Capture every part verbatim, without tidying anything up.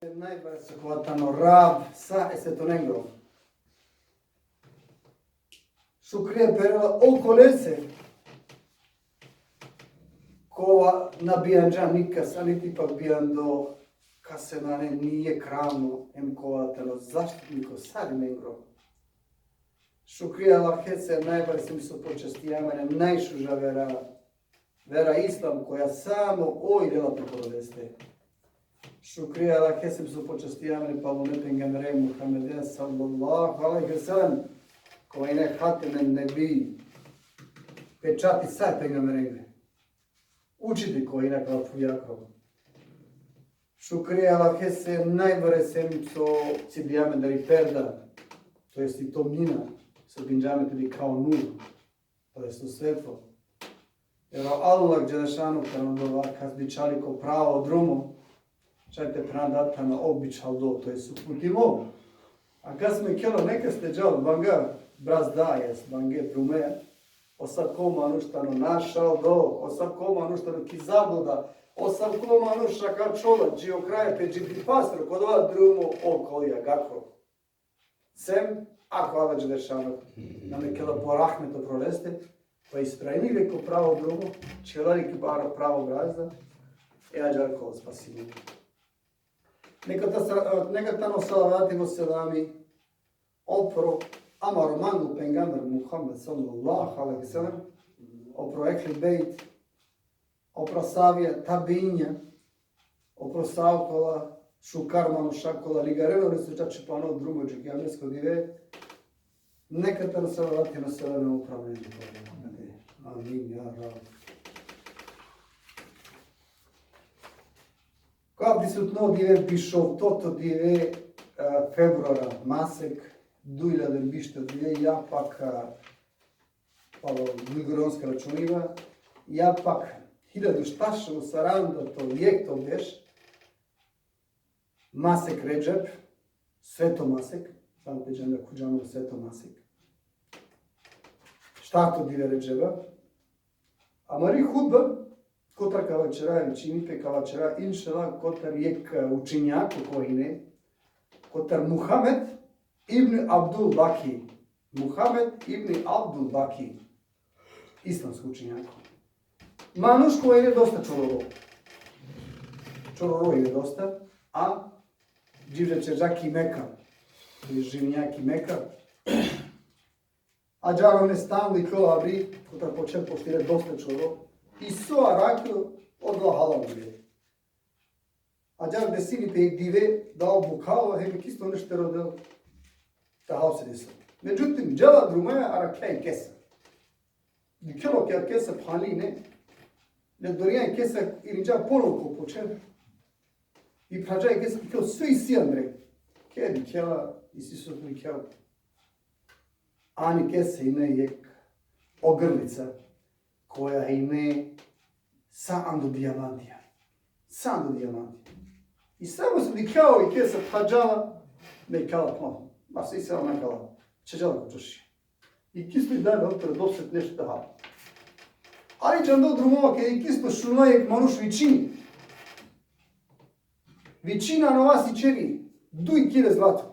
Najbarese kova tano Rab sa e svetonengro. Šukrija perela okolese kova na bijanđa nikas, a niti pak bijando kase nane nijek ravno, em kova tano zaštitniko sarinengro. Šukrija Allahese najbarese em so počastija amen e najšuža vera, vera Islam, koja samo oj lela pe prodeste. Šukrija Allahese em so počastija amen e palune pejgambere Muhammede sallallahu alejhi ve sellem, kova ine Hatemen Nebi, pečati sa e pejgamberengre. Učitelj kova ine akava phujakro. Šukrija Allahese najbarese em so cidija amendar i perda, to jest i tomnina, so dinđa amen te dikha o nur, to jest o svetlo. Jer o Allah dželešanuhu tano dova kas bičhali ko pravo drumo, šaj te phena da tano ov bičhaldo, to jest uputimo. A kas mekela nekas te džal banga brazdaja, bange drumeja, osavko manuš tano našaldo, osavko manuš tano ki zabluda, osavko manuš šakar čola, dži o kraj pe dži dipastro, ko dova drumo okolija gakro. Sem ako Allah dželešanuhu na mekela po rahmet upro leste, pa ispravini le ko pravo drumo, čhela le ki baro pravo brazda, e ađahar ka ovel spasimo. Neka ta sa-, neka tano salavati ve selami opro amaro manglo pejgamber Muhammed sallallahu alejhi ve sellem, opro Ehli Bejt, opro ashabija, tabiinja, opro sa okola šukar manuša kola ligarena leso čačipano drumo dži kijamesko dive, neka tano salavati ve selami opro amen. Amin, ja Rab. Ko avdisutno dive, bišovtoto dive, e, februara masek, duj hiljade bišto dive, ja pak, e, palo gregorijanska računiba, ja pak hiljadu štarsto sarandato jekto berš, masek Redžep, sveto masek, samo te džan da khuđamo sveto masek. Štarto dive Redžeba. Amari hutba, kotar ka vaćera, ili čini pe ka vaćera, inšallah, kotar jekh, e, učenjako kova ine, kotar Muhammed ibn Abdul Baki. Muhammed ibn Abdul Baki. Islamsko učenjako. Manuš kova ine dosta čororo. Čororo ine dosta, a dživđa ćerđa ki Meka. Živinđa ki Meka. Ađahar ine stan dikhljo avri, kotar počel poštire dosta čoro. I so arakhljo, odova halal dive. Ađahar desini pe jekh dive, da ov bukhalo, hem ikisto nešto rodel. Te hal so desilo. Međutim, džala drumeja, arakhja i kesa. Dikhela kaj kesa phali ine, le dorija i kesa irinđa ponovo ko počel. I phrađa i kesa, dikhela so isi andre. Kaj dikhela, isi so dikhela. Ani kese ine jekh ogrlica, koja ine sa ando dijamantija. Sa ando dijamantija. I samo so dikhela i kesa, phrađa la, mekela pla. Ma so isi, mekela. Čađa la ko čarši. Ikisto i dalje otar dosta nešto da hal. Ali džando drumova, kaj ikisto šunela jekh manuš vičini. Vičini, ano vas ićeri, duj kile zlato.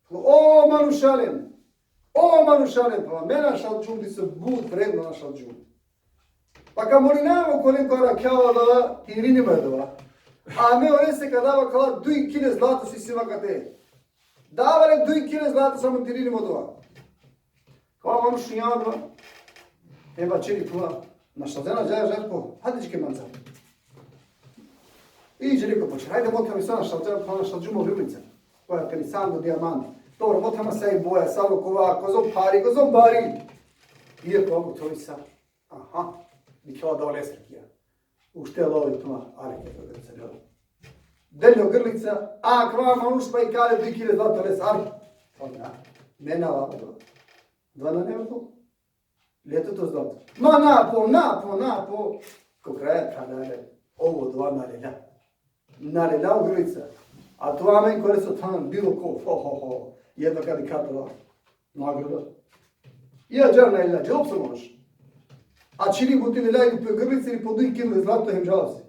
O manušalen, o manušalen, pa me našalđum, diso but vredno našalđum. Pa ka molinav okolen ko arakhja la, da te irini ma dova. A me olese ka dav akala duj kile zlato so isi ma kate. Dav le duj kile zlato samo te irini ma dova. Kava manuš šunđa dova. E vaćeri, pla, našalđan, ađahar, ađahar, po, hajde dži ke manca. I dži ko počer, hajde, motra mi sa našalđan, pla, našalđum ogrlica. Koja tani sa ando dijamanti. Dobro, motra ma sa i boja, sa okova, kozom phari, kozom bari. I e, pla, motra mi sa. Aha, dikhela da olese kija. Uštela ov i tuma, ale ke to grlica dela. Del ogrlica, a kava manuš pa ikali duj kile zlato lese, ale. Pa na, me na la, dova. Dova nane, po. Leto to zlato. Ma na, po, na, po, na, po. Ko kraj, pa na le. Ovo dova na lela. Na lela ogrlica. A to amen kole so than, bilo ko, ho, ho, ho. Jedva ka dikha to la. Nagrada. I ađahar na lela, džel so manuš. A čini buti lela ili po ogrlica ili po duj kile zlato hem džala si.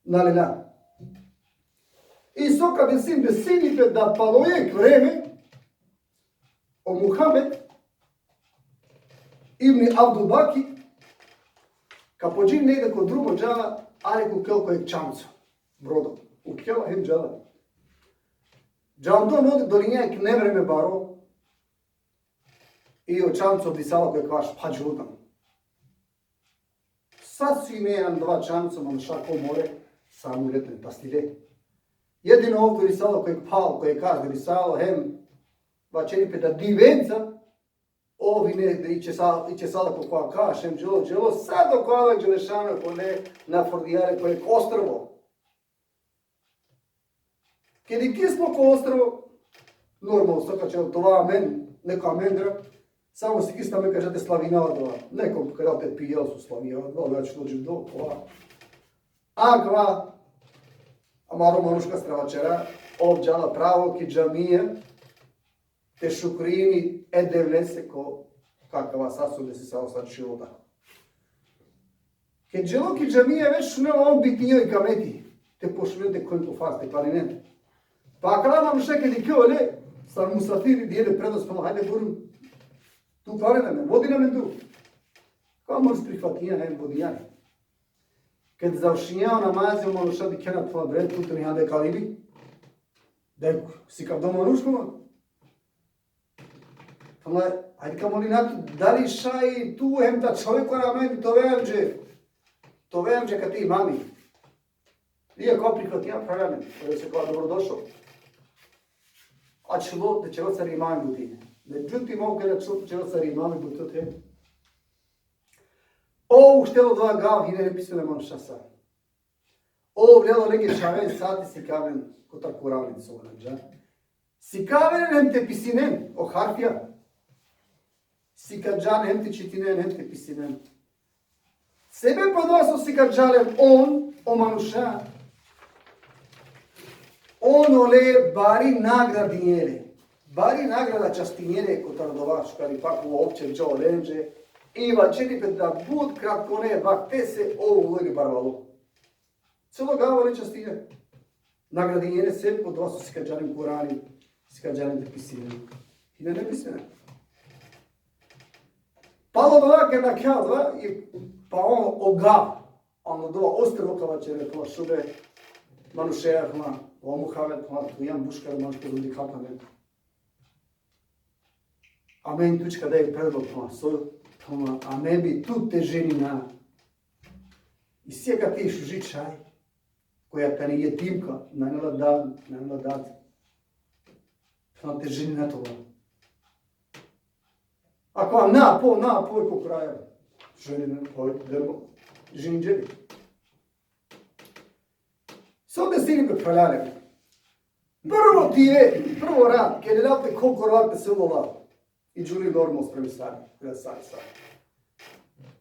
Na lela. I so ka desin, desini pe da palo jekh vreme, o Muhammed ibn Abdul Baki ka pođini negde ko drumo, džala, ali ko kel ko jekh čamco, brodo. Ukhela hem džala. Džando nodi dolinja jekh nevreme baro, i o čamco disalo ko jekh vaš, pa džudan. Sa sine andava čamco manuša ko more, sa amuletne, pastile. Jedino ov durisalo ko jekh phal, ko jekh kas durisalo, hem vaćeri pe da divenca, ov ine da ićesa-, ićesala ko kava kas, hem dželo, dželo, sa do kava Dželešanu kole na fordijale ko jekh ostrvo. Kedi kismo ko ostrvo, normalno, so ka ćerel, te ova amen, neko amendar, samo sikisna amen ka dža te slavina odova. Neko ka dža te pijel so slavina odova, ja ću dođem do, kova. Akava, amaro manuš ka strava ćera, ov džala pravo ki džamija, te šukrini e Devlese ko, ko akava sa so desisalo sa života. Ked dželo ki džamija, već šunela on bitnio i kameti, te pošunen te khuven ko farz, te klaninen. Pa akala manuša ked dikhe ole, sar musafiri, dije le prednost, pa hajde, burum, tu klanin amen, vodin amen tu. Akava manuš prihvatinja hem vodinja. Ked završinja o namazi, o manuša dikhena, pa bre, tu te nihande kalibi. Dek, sikavdo manuš, ma. Ama, hajde ka molina tu, dali šaj tu hem ta čhove kora amen, te ove amenđe, te ove amenđe kate imami. Iako prihvatinja, phralalen, to je se kova dobrodošlo. A čhilo te ćerel sar imami buti. Međutim, ov keda čhilo te ćerel sar imami buti, te. Ov uštelo dova gav, hine nepismena manuša sa. Ov lelo lenge čhaven sa te sikaven kotar Kurani so anđa. Sikaven hem te pisinen o harfija. Sikađan hem te čitinen hem te pisinen. Sebepi odova so sikađa len on, o manuša, on ole bari nagradinđe le. Bari nagrada častinđe le kotar odova šukaripa kova ov ćerđa olenđe. I vaćeri pe da but kratkone vaktese ov ulo barvalo. Celo gav ole častinđa. Nagradinđe le sebepi odova so sikađa len Kurani, sikađa len te pisinen. Hine nepismena. Palo odova, keda nakhja odova, i pa on o gav, ano odova ostrvo ka vaćere, pa šube, manušeja, pa, o Muhammed, pa, tu jan buškar manuš, pa dikha pa me. Amen tuće ka da jekh predlog, pa, so, pa, amen bi tut te ženina. Isi jekh kate šuži čhaj, koja tani jetimka, nane la dad, nane la dad. Pa te ženina te ova. Ako na, po, na, po, ko kraja. Ženina, po, demo. Ženđe le. So desini pe, phralalen. Prvo dive, prvo rat, keda lel pe ko korlar pe, so ola. I džuri normal spremi sari, keda sari, sari.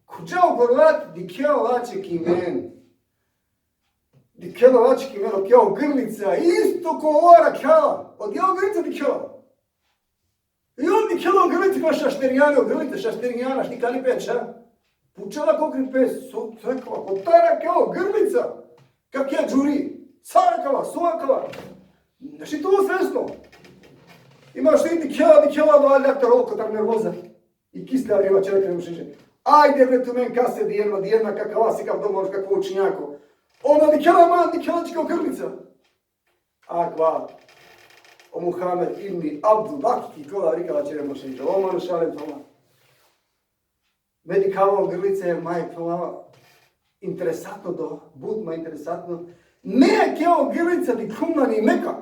Ko dža o korlar, dikhela lačhe ki men. Dikhela lačhe ki men, okija o grlica, isto ko ora khala. Odija o grlica dikhela. I on dikhela o grlica, pa šašterinđa le o grlica, šašterinđa le, našti kalipe ča. Pučela ko gripe, so, so akava, kotar akava o grlica, kakija džuri, sar akava, so akava. Našti tu svesno. Ima što i dikhela, dikhela, da, ljaktaro, kotar nervoza. I kisle avri vaćere, krenu šeće. Ajde bre, tumen kase dijen ma, dijen ma, kakava sikavdo manuš, kakvo učenjako. Ona dikhela, ma, dikhela čika o grlica. Akava, o Muhammed ibn Abdullah, ki kola rika vaćere manušenđe. O manušalen, toma. Me dikhava o grlice, maj, toma, interesantno do, but ma interesantno. Me akava o grlica dikhum na ni Meka.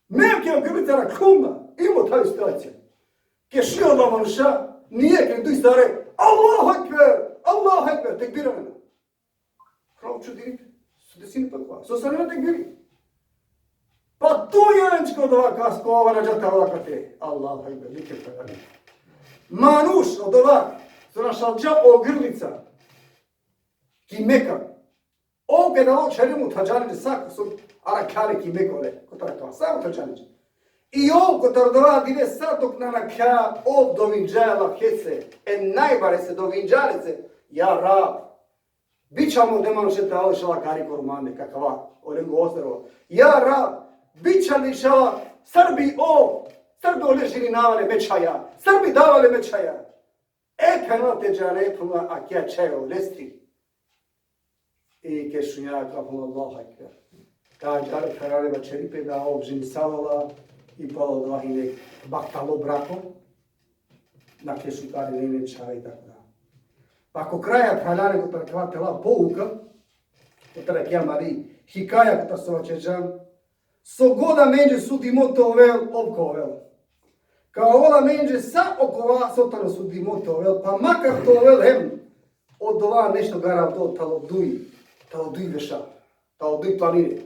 Me akava o grlica rakhum na. Imo taj situacija. Ke šio da manuša, nije, ke duj sare, Allahu ekber, Allahu ekber, tekbira me. Pravo čudini, so desini pe kova. So sar na tekbiri. Pa tu jančko odova kas kova na džata, odova kate. Allahu ekber, nikad pa. Manuš odova, so našalđa o grlica ki Meka. Ov keda ov čhali mutađani sa, so arakhja le ki Meka ole, kotar kava, sa mutađani. I ov kotar odova dive sa dok na nakhja, ov dovinđa Allahese, e najbarese dovinđa lese, ja Rab, Bičhamo de manuše te ale šala kari kormande, kakava, olengo ostrvo. Ja Rab, bičhali šala, sar bi o, sar bi ole žirinavale me čhaja, sar bi davale me čhaja. E phena te džane, phena, akija čhaja olestri. I ke šunja ka phena Allahu Ekber. Ka džar pherale vačeri pe da ov ženisavala i palo da hine bahtalo brako. Na ke šukari nene čhave i tako da. Pa ko kraja phralale ko takva tela pouka, ko tara ki amari hikaja ko ta so vačerđam, so god amenđe sudimo te ovel, ov ka ovel. Ka ovel amenđe sa okova so tano sudimo te ovel, pa makar te ovel hem odova nešto garavdo talo duj, talo duj veša, talo duj planine.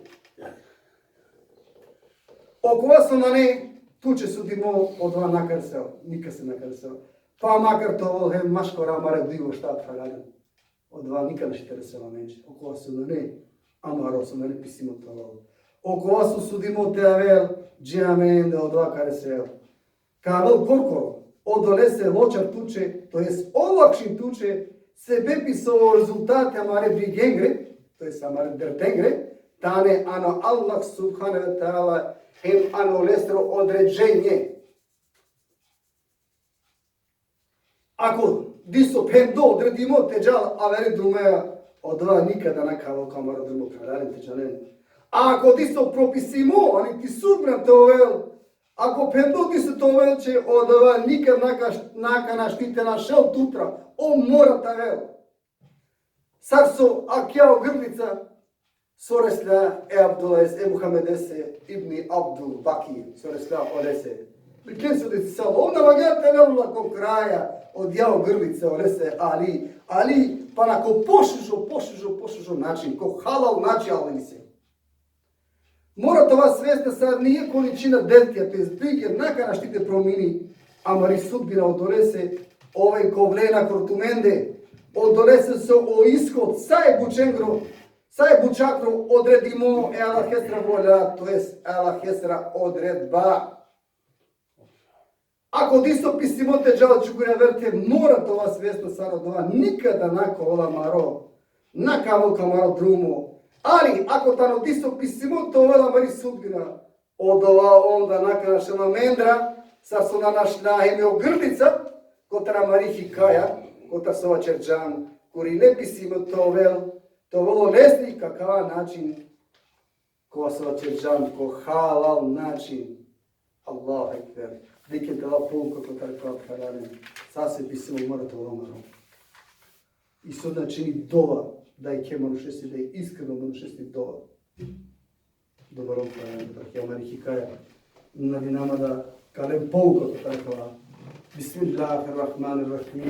Okova so nane tuće sudimo, odova na karesel, nikase na karesel. Pa makar te ovel hem maškaro amare duj vošta phralalen. Odova nikad našti te resel amenđe. Okova so nane amaro, so nane pisimo te ovel. Okova so sudimo te avel, dži amende odova ka resel. Ka avel korkoro, odolese ločar tuće, to jest olakšin tuće, sebepi so o rezultate amare brigengre, to jest amare derdengre, tane ano Allah subhanehu ve teala hem ano lesro određenje. Ako diso phendo odredimo te džal avere drumeja, odova nikada na ka avel ko amaro drumo, phralalen, te džanen. A ako diso propisimo, ani ti sudbina te ovel, ako phendo diso te ovel će, odova nikad na ka, na ka našti te našel tutra, o mora te avel. Sar so akija ogrlica, so resla e Abdullah, e Muhammedese, ibni Abdul Baki, so resla olese. Biken so deci salo, ona vagja te avel ko kraja, odija ogrlica olese Ali, Ali, pana ko pošužo, pošužo, pošužo način, ko halal način alese. Mora te ova svesna sar nije količina deltija, to jest brige, na ka našti te promini amari sudbina odolese, oven ka ovel na kor tumende, odolese so o ishod, sa e bučengro, sa e bučakro odredimo e Allahesra volja, to jest e Allahesra odredba. Ako diso pisimo te džal džukuri averte, mora te ova svesna sar odova nikada na ka ovel amaro, na ka avel ko amaro drumo. Ali, ako tano diso pisimo te ovel amari sudbina, odova onda na ka našel amendra, sar so na našla hem i ogrlica, kotar amari hikaja, kotar so vačerđam, kuri ne pisimo te ovel, te ovel olesri, kakava način, kova so vačerđam, ko halal način. Allahu Ekber. Dikhen te ova pouka kotar kova, phralalen. Sa so pisimo mora te ovel amaro. I so značini dova, da i ke manušesti, da i iskreno manušesti dova. Dobro, phralalen, kotar ki amari hikaja. Nadinama da ka len pouka kotar kova. Bismillahirrahmanirrahim.